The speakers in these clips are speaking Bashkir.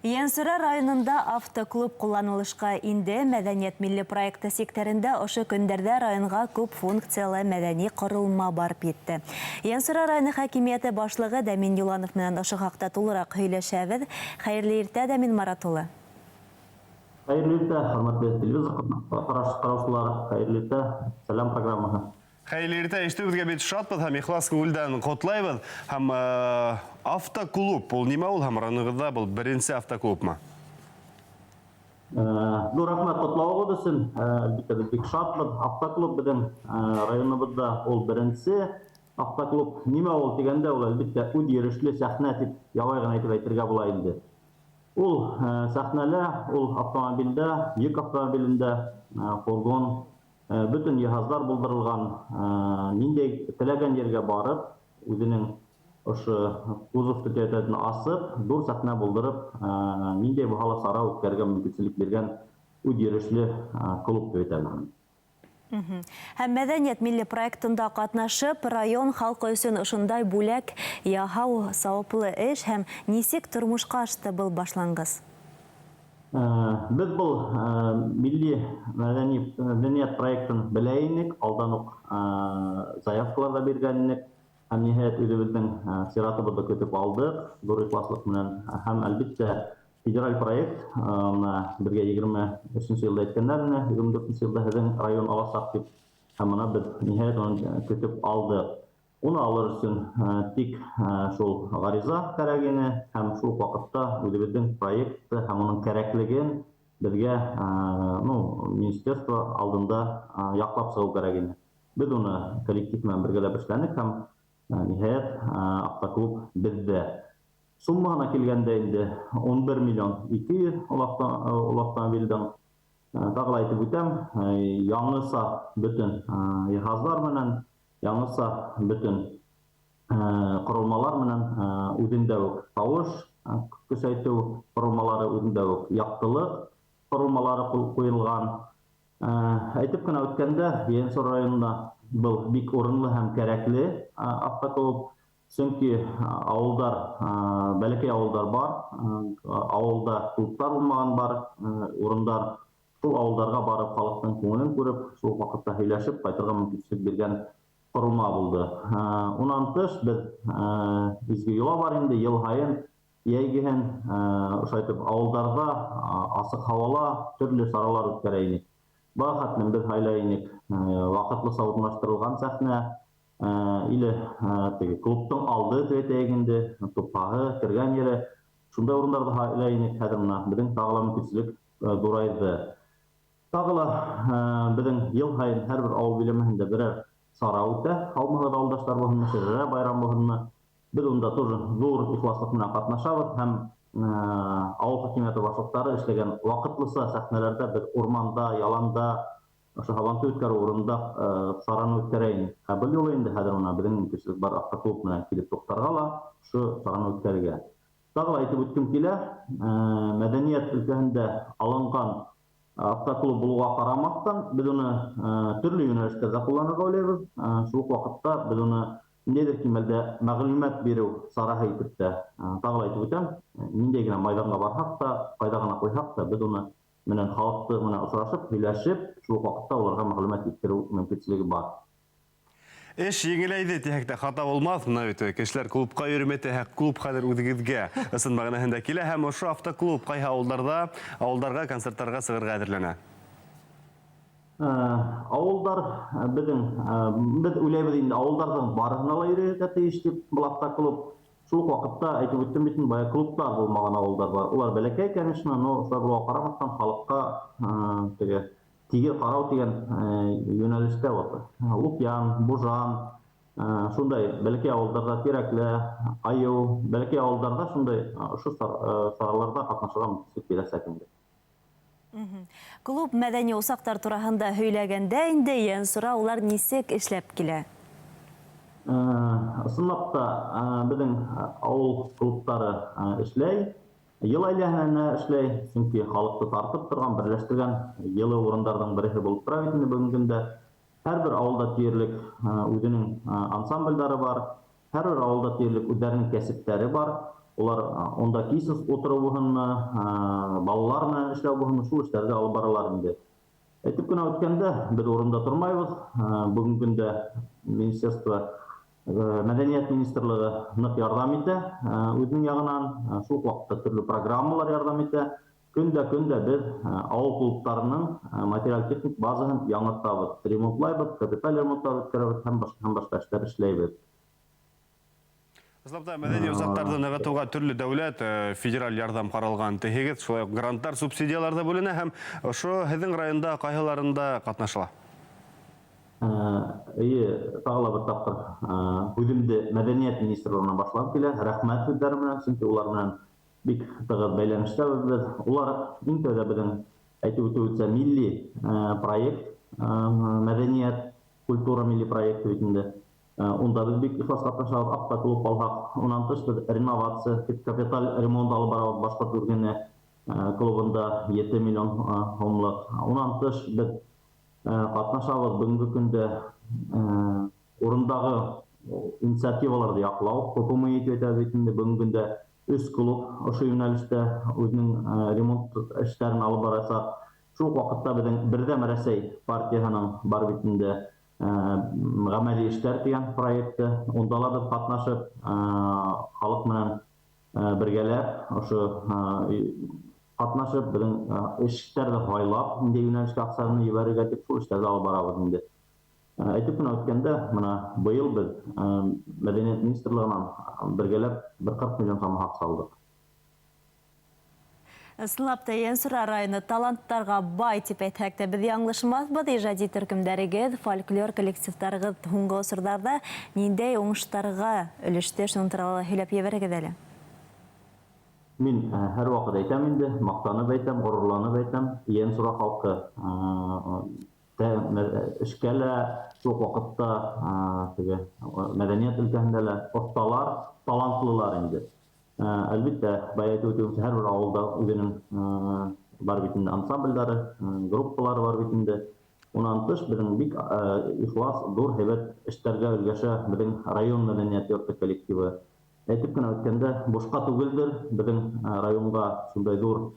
Ейәнсура районында автоклуб ҡулланылышҡа инде. Мәҙәниәт милли проекты сиктәрендә ошо көндәрҙә районға күп функциялы мәҙәни ҡоролма барып етте. Ейәнсура районы хакимиәте башлығы Дәмин Юланов менән ошо хаҡта тулыраҡ һөйләшәбеҙ. Хәйерле иртә, Дәмин Марат улы. Хәйерле иртә, хөрмәтле телевизор ҡараусылар, хәйерле иртә, Сәләм программаһы. Хәерле иртә, ишетеүебеҙгә бик шатбыҙ һәм ихлас күңелдән ҡотлайбыҙ. Һәм автоклуб, ул нимә ул һәм районығыҙҙа был беренсе автоклубмы? Ҙур рәхмәт ҡотлауығыҙ өсөн. Әлбиттә, беҙ бик шатбыҙ. Автоклуб беҙҙең районыбыҙҙа ул беренсе автоклуб. Нимә ул тигәндә, ул, әлбиттә, үҙ йөрөшлө сәхнә тип ябай ғына итеп әйтергә була инде. Ул сәхнәлә, ул автомобильдә, йөк автомобилендә, фургон, Бөтен җиһазлар булдырылган, ниндәй теләгән җиргә барып, үзенең ошо кузов төтәтәтен асып, зур сәхнә булдырып, ниндәй булһа ла сара үткәрергә мөмкинчелек биргән үзйөрешле клуб дип әйтәбез аны. Һәм Мәдәният милли проектында катнашып, район халкы өчен ошондай бүләк яһау саваплы эш һәм нисек тормышка ашты был башлангыс? Без был милли мәдәни мәдәният проектын белә инек, алдан ук заявкалар да биргән инек. Һәм, ниһаять, үзебезнең чиратыбызны көтеп алдык, зур ихласлык белән. Һәм, әлбиттә, федераль проект, менә бергә 23 елда әйткәннәр ине, 24 елда һеҙҙең район аласаҡ дип. Һәм мына беҙ, ниһаять, уны көтөп алдыҡ. Уны алыр өсөн тик шул ғариза кәрәк ине һәм шул ук ваҡытта үҙебеҙҙең проектты һәм уның кәрәклеген беҙгә, ну, министерство алдында яҡлап сығыу кәрәк ине. Беҙ уны коллектив менән бергәләп эшләнек һәм, ниһаять, автоклуб беҙҙә. Суммаһына килгәндә инде, 11 миллион 200 ул автомобильдең. Тағы ла әйтеп үтәм, яңыса бөтен йыһазлар менән, яңыса бөтен корылмалар менән, үзендә үк тавыш көсәйтү корылмалары, үзендә үк яктылык корылмалары куелган. Әйтеп кенә үткәндә, Ейәнсур районында был бик урынлы һәм кәрәкле автоклуб. Сөнки авылдар, бәләкәй авылдар бар, авылда клублар булмаган бар урындар. Шул авылдарга барып, халыктың күңелен күреп, шул ук вакытта һөйләшеп кайтырга мөмкинчелек биргән корылма булды. Унан тыш, без изге йола бар инде, ел һаен йәйгеһен ошайтып авылдарда асык һавала төрле чаралар үткәрә инек. Бага хәтлем без һайлай инек вакытлыча урнаштырылган сәхнә или теге клубтың алды дип әйтәйек инде, тупаһы, кергән ере. Шундай урындарда һайлай инек. Хәзер менә безнең тагы ла мөмкинчелек ҙурайҙы. Тағы ла беҙҙең йыл һайын һәр бер ауыл биләмәһендә берәр сара үтә. Һаумыһығыҙ, ауылдаштар булһынмы, шәжәрә байрамы булһынмы. Беҙ унда тоже ҙур ихласлыҡ менән ҡатнашабыҙ һәм ауыл хакимиәте башлыҡтары эшләгән ваҡытлыса сәхнәләрҙә беҙ урманда, яланда, ошо һабантуй үткәреү урынында сараны үткәрә инек. Ә был юлы инде хәҙер мына беҙҙең мөмкинселек бар автоклуб менән килеп туҡтарға ла, ошо сараны үткәрергә. Тағы ла әйтеп үткем килә, мәдәният өлкәһендә алынған автоклуб булыуға ҡарамаҫтан, беҙ уны төрлө йүнәлештәрҙә ҡулланырға уйлайбыҙ. Шул уҡ ваҡытта беҙ уны ниндәйҙер кимәлдә мәғлүмәт биреү сараһы итеп тә, тағы ла әйтеп үтәм, ниндәй генә майҙанға барһаҡ та, ҡайҙа ғына ҡуйһаҡ та, беҙ уны менән халыҡты менән осрашып, һөйләшеп, шул уҡ ваҡытта уларға мәғлүмәт еткереү мөмкинселеге бар. Эш еңеләйҙе тиһәк тә хата булмаҫ. Мына бит кешеләр клубҡа йөрөмәй тиһәк, клуб хәҙер үҙегеҙгә ысын мәғәнәһендә килә һәм ошо автоклуб ҡайһы ауылдарҙа, ауылдарға концерттарға сығырға әҙерләнә? Ауылдар беҙҙең, беҙ уйлайбыҙ инде, ауылдарҙың барыһына ла йөрөргә тейеш тип был автоклуб. Шул уҡ ваҡытта әйтеп үттем бит инде, бая клубтар булмаған ауылдар бар. Улар бәләкәй, конечно, но шулай булыуға ҡарамаҫтан, халыҡҡа теге Тигеҙ ҡарау тигән йүнәлештә вот Лукьян, Бужан, шундай бәләкәй ауылдарҙа Тирәкле, Айыу, бәләкәй ауылдарҙа шундай ошо сараларҙа ҡатнашырға мөмкинлек бирәсәк инде. Клуб мәҙәни усаҡтар тураһында һөйләгәндә инде, Янсура, улар нисек эшләп килә? Ысынлап та, беҙҙең ауыл клубтары эшләй. Йыл әйләнәһенә эшләй, сөнки халыкты тартып торган, берләштергән йылы урындарҙың береһе булып тора бит инде бөгөнгө көндә. Һәрбер авылда диярлек үзенең ансамбльдары бар, һәрбер авылда диярлек үзләренең кәсептәре бар. Улар унда кис ултырыу булһынмы, балалар менән эшләү булһынмы, шул эштәрҙе алып баралар инде. Әйтеп кенә үткәндә, беҙ урында тормайбыҙ. Бөгөнгө көндә министерство, мәҙәниәт министрлығы ныҡ ярҙам итә үҙенең яғынан, шул уҡ ваҡытта төрлө программалар ярҙам итә. Көн дә көн дә беҙ ауыл клубтарының материаль-техник базаһын яңыртабыҙ, ремонтлайбыҙ, капиталь ремонттар үткәрәбеҙ һәм башҡа һәм башҡа эштәр эшләйбеҙ. Ысынлап та, мәҙәни усаҡтарҙы нығытыуға төрлө дәүләт, федераль ярҙам ҡаралған тиһегеҙ, шулай уҡ гранттар, субсидиялар ҙа бүленә һәм ошо һеҙҙең районда ҡайһыларында ҡатнашыла? Эйе, тағы ла бер тапҡыр һүҙемде мәҙәниәт министрлығынан башлап килә, рәхмәт һүҙҙәре менән, сөнки улар менән бик тығыҙ бәйләнештәбеҙ беҙ. Улар иң тәүҙә беҙҙең әйтеп үтеүебеҙсә милли проект, мәҙәниәт, культура милли проекты бит инде. Унда беҙ бик ихлас ҡатнашабыҙ, автоклуб алһаҡ. Унан тыш беҙ реновация, капиталь ремонт алып барабыҙ Башҡорт Үргене клубында 7 миллион һумлыҡ. Унан тыш беҙ ҡатнашабыҙ бөгөнгө көндә урындағы инициативаларҙы яҡлау, ППМИ тип әйтәбеҙ бит инде, бөгөнгө көндә 3 клуб ошо йүнәлештә үҙенең ремонт эштәрен алып барасаҡ. Шул уҡ ваҡытта беҙҙең Берҙәм Рәсәй партияһының бар бит инде ғәмәли эштәр тигән проекты, унда ла беҙ ҡатнашып, халыҡ менән бергәләп ошо ҡатнашып, беҙҙең эштәрҙе һайлап, ниндәй йүнәлешкә аҡсаны ебәрергә тип шул эштәрҙе алып барабыҙ инде. Әйтеп кенә үткәндә, бына быйыл беҙ мәҙәниәт министрлығынан бергәләп бер 40 миллион сама аҡса алдыҡ. Ысынлап та, Ейәнсура районы таланттарға бай тип әйтһәк тә, беҙ яңылышмаҫбыҙ. Ижади төркөмдәрегеҙ, фольклор коллективтарығыҙ һуңғы осорҙарҙа ниндәй уңыштарға өлөштө, шуның турала һөйләп ебәрегеҙ әле. Мин һәр ваҡыт әйтәм инде, маҡтанып әйтәм, ғорурланып әйтәм, Ейәнсура халҡы эшкә лә, шул уҡ ваҡытта теге мәҙәниәт өлкәһендә лә оҫталар, талантлылар инде. Әлбиттә, бая әйтеп үтеүемсә, һәр бер ауылда үҙенең бар бит инде ансамблдары, группалары бар бит инде. Унан тыш беҙҙең бик ихлас, ҙур һәйбәт эштәргә өлгәшә беҙҙең район мәҙәниәт йорто коллективы. Әйтеп кенә үткәндә, бушҡа түгелдер беҙҙең районға шундай ҙур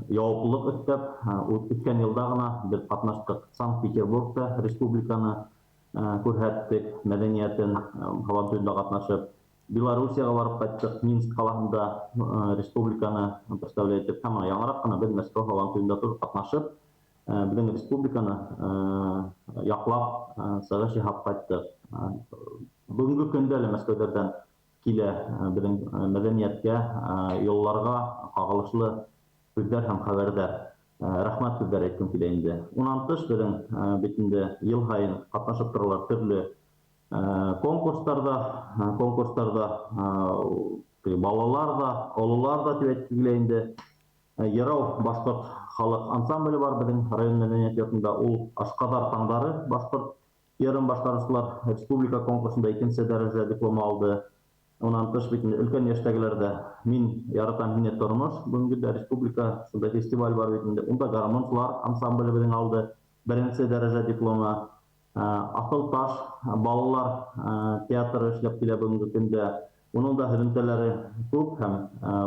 яуаплылыҡ өҫтәп, үткән йылда ғына беҙ ҡатнаштыҡ Санкт-Петербургта республиканы күрһәттек, мәҙәниәтен һабантуйында ҡатнашып, Белоруссияға барып ҡайттыҡ, Минск ҡалаһында республиканы представлять итеп, һәм яңыраҡ ҡына беҙ Мәскәү һабантуйында тороп ҡатнашып, беҙҙең республиканы яҡлап сығыш яһап ҡайттыҡ. Бөгөнгө көндә лә Мәскәүҙәрҙән килә беҙҙең мәҙәниәткә, йолаларға ҡағылышлы һүҙҙәр һәм хәбәрҙәр. Рәхмәт һүҙҙәр әйткем килә инде. Унан тыш беҙҙең бит инде йыл һайын ҡатнашып торалар төрлө конкурстарҙа, балалар ҙа, ололар ҙа тип әйтеп килә инде. Йырау башҡорт халыҡ ансамбле бар беҙҙең район мәҙәниәт йортонда. Ул Ашҡаҙар таңдары башҡорт йырын башҡарыусылар республика конкурсында икенсе дәрәжә диплом алды. Унан тыш бит инде өлкән йәштәгеләр ҙә Мин яратам һине тормош бөгөнгө көндә республика шундай фестиваль бар бит инде. Унда гармунсылар ансамбле беҙҙең алды беренсе дәрәжә дипломы. Аҫыл таш балалар театры эшләп килә бөгөнгө көндә. Уның да һөҙөмтәләре күп һәм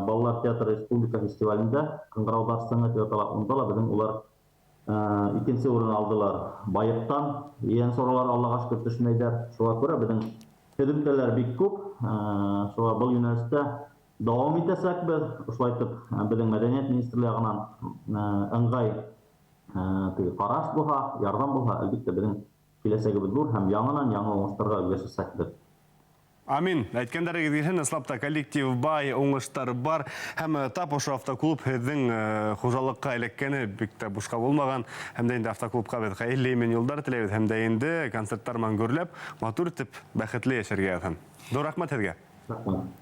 балалар театры республика фестивалендә Ҡыңғырауҙар сыңы тип атала. Унда ла беҙҙең улар икенсе урын алдылар. Байыҡтан Ейәнсуралар Аллаға шөкөр төшмәйҙәр. Шуға күрә беҙҙең һөҙөмтәләр бик күп. Шуға был йүнәлештә дауам итәсәкбеҙ. Ошолай итеп беҙҙең мәҙәниәт министрлығы яғынан ыңғай теге ҡараш булһа, ярҙам булһа, әлбиттә беҙҙең киләсәгебеҙ ҙур һәм яңынан яңы уңыштарға өлгәшәсәкбеҙ. Амин. Әйткәндәрегеҙ килһен, ысынлап та коллектив бай, уңыштар бар. Һәм тап ошо автоклуб һеҙҙең хужалыҡҡа эләккәне бик тә бушҡа булмаған. Һәм дә инде автоклубҡа беҙ хәйерле имен юлдар теләйбеҙ. Һәм дә инде концерттар менән гөрләп, матур итеп, бәхетле йәшәргә яҙһын. Ҙур рәхмәт һеҙгә. Рәхмәт.